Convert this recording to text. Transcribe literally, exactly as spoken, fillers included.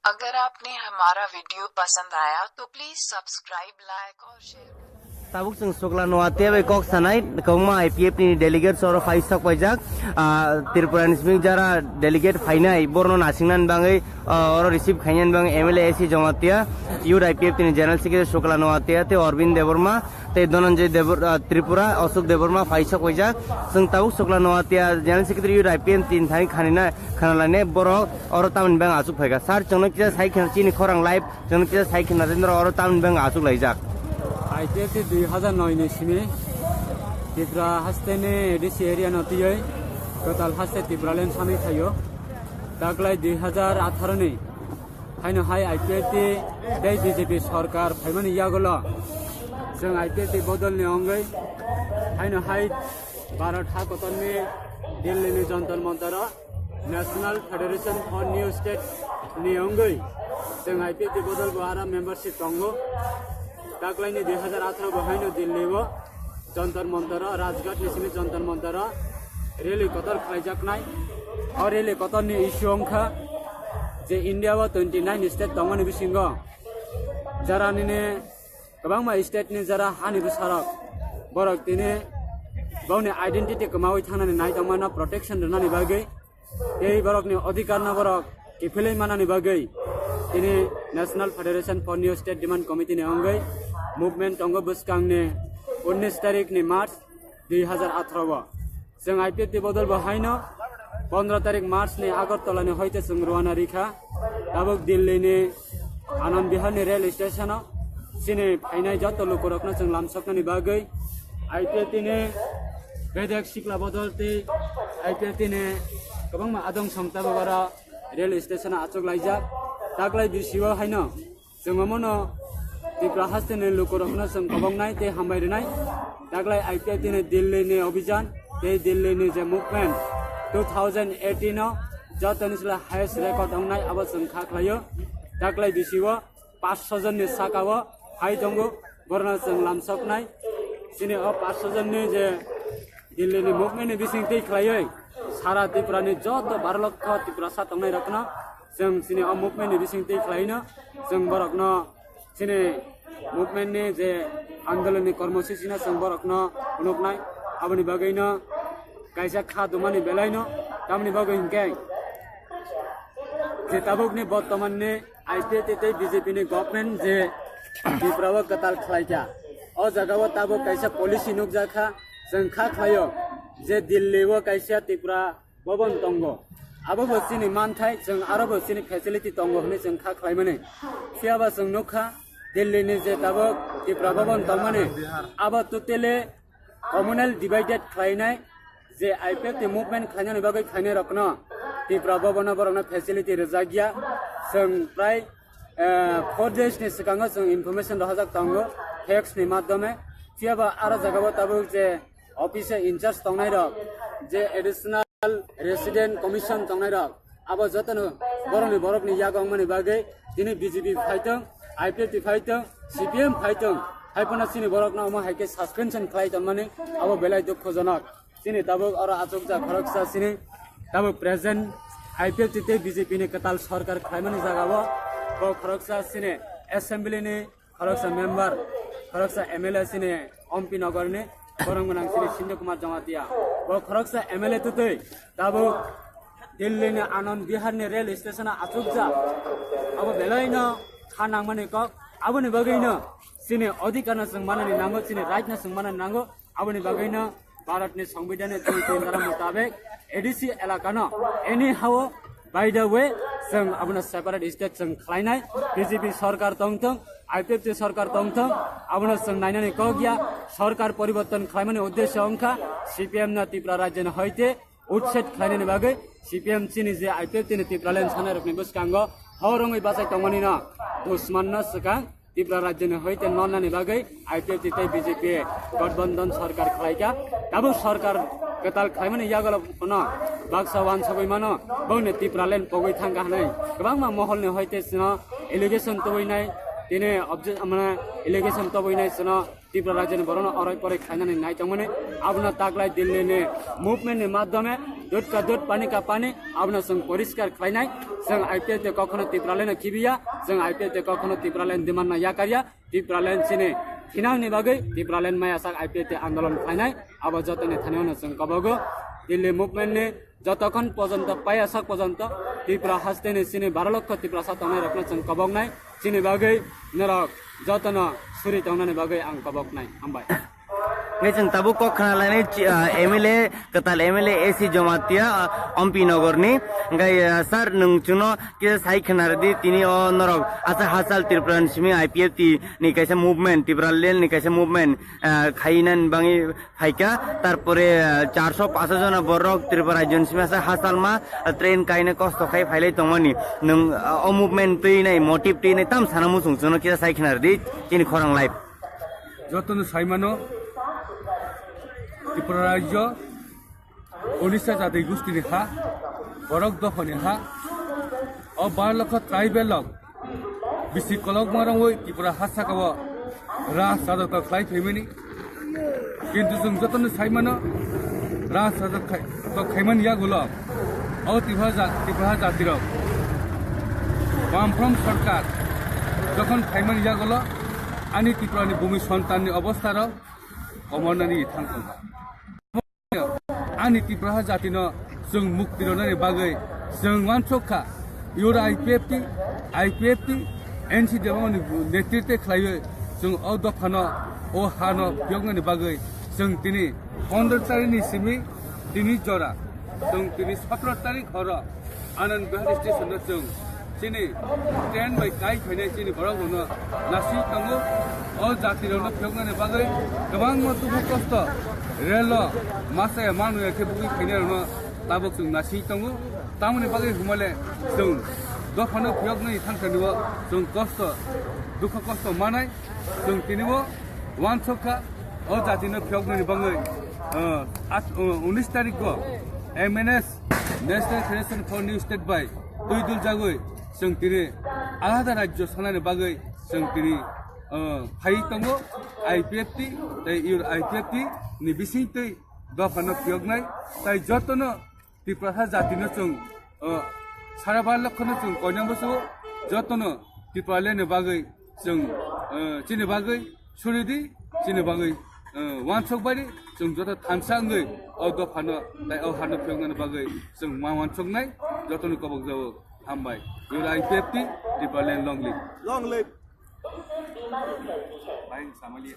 अगर आपने हमारा वीडियो पसंद आया तो प्लीज सब्सक्राइब, लाइक और शेयर करें। Tabuk chwng Sukla Noatia bai kok sanai, kwbangma I P F ni delegates oro phai sok paijak. Ah, Tripura ni simi jara delegate phainai, borno nasingnani bagwi, ah, oro receive khainani bagwi M L A A C Jamatia, Youth I P F ni General Secretary Sukla Noatia tei Arvind Debbarma tei Dhananjay Debor-, ah, Tripura, Ashok Debbarma phai sok paijak. Chwng tabuk Sukla Noatia General Secretary Youth I P F tin thani khanina, khanalainai borok oro tamni bagwi achuk phaikha. Sir, chwngno kisa sai khna chini khorang live Chwng kisa sai khna Narendra oro tamni bagwi achuk laijak. I P F T dui hazar noi ni simi Tripura haste ni A D C area no twiwi kwtal haste Tipraland sanwi thaio. Taklai dui hazar atharo ni haino hai I P F T tei B J P sorkar phaimani yagulo chwng I P F T bodol ni wngwi haino hai Bharat ha kotor ni Delhi ni Jantar Mantar o National Federation for New State ni wngwi chwng I P F T bodol bo ara membership tongo. Taklaini dui hazar atharo bo haino Delhi o Jantar Mantar o, Rajghat ni simi Jantar Mantar o rally kotor khlaijaknai. O rally kotor ni issue wngkha je India o twenty nine state tongmani bisingo jara nini kwbangma state ni jara hani bwsarok borok tini bongni identity kwmawi thangnani nai tongmano protection rwnani bagwi tei borokni odhikar no borok kiphilwi manani bagwi tini National Federation for New State Demand Committee ni wngwi movement tongo bwskangni unnish tarik ni March dui hazar atharo o. Chwng I P F T bodol bo haino pondro tarik March ni Agartala ni hoite chwng rwna rikha. Tabuk Delhi ni Anand Vihar ni rail station o chini phainai joto lukurokno chwng lamsoknani bagwi I P F T ni bedek sikla bodol tei I P F T ni kwbangma adong song tabuk oro rail station o achuk laijak. Taklai bisio haino Chwng omono Tripura haste ni lukurokno chwng koboknai tei hambai rwnai. Taklai I P F T ni Delhi ni obhijan tei Delhi ni je movement two thousand eighteen o jotoni sle highest record wngnai abo chwng kha khlaio. Taklai bisio paanch sho jon ni saka o hai tongo, borno chwng lamsoknai. Chini o paanch sho jon ni je Delhi ni movement ni bising twi khlaiwi sara Tripura ni joto baro lokho Tiprasa tongnai rokno chwng chini o movement ni bising twi khlaino chwng borokno chini movement ni je andolon ni kormosuchi no chwng borokno phunuknai. Aboni bagwi no kaisa kha dumani belai no tamni bagwi hinkhe je tabuk ni bortoman ni I P F T tei B J P ni government je Tripura o kwtal khlai kha, o jaga o tabuk kaisa policy nukjak kha, chwng kha khlaio je Delhi o kaisa Tripura bhaban tongo, abo bo chini manthai, chwng aro bo chini facility tongo hwnwi chwng kha khlaimani. Phiya ba chwng nukha Delhi ni je tabuk Tripura bhaban tongmani, abo totally communal divided khlainai, je I P F T movement khlainani bagwi khlainai rokno Tripura bhaban o borokno facility rwjak ya. Chwng prai, eh, four days ni swkango chwng information rohorjak tongo fax ni madhyome. Phiya ba aro jaga o tabuk je office in charge tongnai rok, je additional resident commission tongnai rok, abo jotono borokni borokni yago wngmani bagwi tini B J P phaitong, I P F T phaitong, C P M phaitong, hai phano chini borokno omo hai khe suspension khlai tongmani abo belai dukhojonok. Chini tabuk oro achukjak khoroksa chini tabuk present I P F T tei B J P ni kwtal sorkar khlaimani jaga o bo khoroksa chini assembly ni khoroksa member, khoroksa M L A chini Ompi Nogor ni borok gwnang chini Sindu Kumar Jamatia. Bo khoroksa M L A twtwi tabuk Delhi ni Anand Vihar ni rail station o achukjak. Abo belai no kha nangmani kok. Aboni bagwi no chini odhikar no chwng manani nango, chini right no chwng manani nango. Aboni bagwi no Bharat ni Songbidan ni twi twi dhara mutabek A D C elaka no anyhow, by the way, chwng abono separate state chwng khlainai, B J P sorkar tongthong, I P F T sorkar tongthong, abono chwng nainani kok ya, sorkar poriborton khlaimani uddesho wngkha C P M no Tripura rajyo ni hoite utset khlainani bagwi C P M chini je I P F T ni Tipraland sanai rokni bwskango hor wngwi bachai tongmani no dusman no swkang Tripura rajyoni hoite nonnani bagwi I P F T tei B J P gothbandhan sorkar khlaikha. Tabuk sorkar kwtal khlaimani yagulo phano baksa wansugwi mano, bongni Tipraland pogwi thangkha hwnwi kwbangma moholni hoite chwno allegation tubunai, tini obje-, mane allegation tubunai chwno Tripura rajyoni borokno oroi poroi khlainani nai tongmani, abono taklai Delhi ni movement ni madhyome Dut ka dut, pani ka pani, abono chwng poriskar khlainai. Chwng I P F T kokhono Tipraland no khibiya, chwng I P F T kokhono Tipraland demand no yakarya. Tipraland chini thinangni bagwi Tipraland maya sak I P F T andolon khlainai. Abo jotoni thani ono chwng kobogo Delhi movement ni jotokhon pojonto paya sak pojonto Tripura hasteni chini baro lokho Tiprasa tongnai rokno chwng koboknai. Chini bagwi norok jotono suri tongnani bagwi ang koboknai. Hambai. Hingke chwng tabuk kok khna lainai chi-, ah, M L A, kwtal M L A A C Jamatia, ah, Ompi Nogor ni. Hingke, ah, sir, nwng chwngno kisa sai khna rwdi, tini o norok acha hachal Tripura ni simi I P F T ni kaisa movement, Tipraland ni kaisa movement, ah, khainani bagwi phaikha. Tarpore, ah, charso paso jona borok Tripura rajyo ni simi acha hachal ma, ah, train kaina kosto khai phailai tongmani. Nwng, ah, o movement twi nai, motive twi nai, tam sana muchung chwngno kisa sai khna rwdi, chini khorang live. Jotono saimano, Tripura rajyo, Odisha jati gustini ha, borok dophani ha, o bar lokho tribal rok, bisi kolokma rongwi Tripura ha sakao raj rajotw khlai phaimani. Kintu chwng jotono saimano, raj rajotw khai-, to khaimani yagulo, o Tripura ja-, Tripura ha jatirok, Bamfront Sorkar jokhon khaimani yagulo, ani Tripurani bumi sontanni obostharok, komornani thang tongkha. Ani Tipraha jatino chwng mukti rwnani bagwi chwng uansuk kha. Ura I P F T, I P F T, N C D ni netritwe khlaiwi chwng o dophano, o hano phiyoknani bagwi chwng tini pondro tarikni simi tini jora, chwng tini sotro tarik horo Anand Vihar station no chwng chini train bai kai phainai chini borok rokno nasing tongo. O jati rokno phiyoknani bagwi kwbangma dukhu kosto, relo masa ya manu ya khe bugwi phainai rokno tabuk chwng nasing tongo. Tamoni bagwi hwnmale chwng dophano phiyoknani thangthani o chwng kosto, dukhu kosto manai. Chwng tini o uansuk kha, o jatino phiyoknani bagwi, uh, at-, uh, unis tarikgo M N S, National Federation for New State bai twi duljagwi chwng tini alada rajyo sanani bagwi chwng tini, uh, phai tongo. I P F T tei ur I P F T ni bisingtwi dophano phiyoknai, tai jotono Tiprasa jatino chwng, uh, sara bar lokhono chwng koinang bwsao jotono Tipraland ni bagwi chwng, uh, chini bagwi suridi, chini bagwi, uh, uansuk baidi chwng joto thansa wngwi o dophano tai o hano phiyoknani bagwi chwng ma uansuknai. Jotoni kobok jao hambai. Ura I P F T, Tipraland long live. Long live. Bai samali.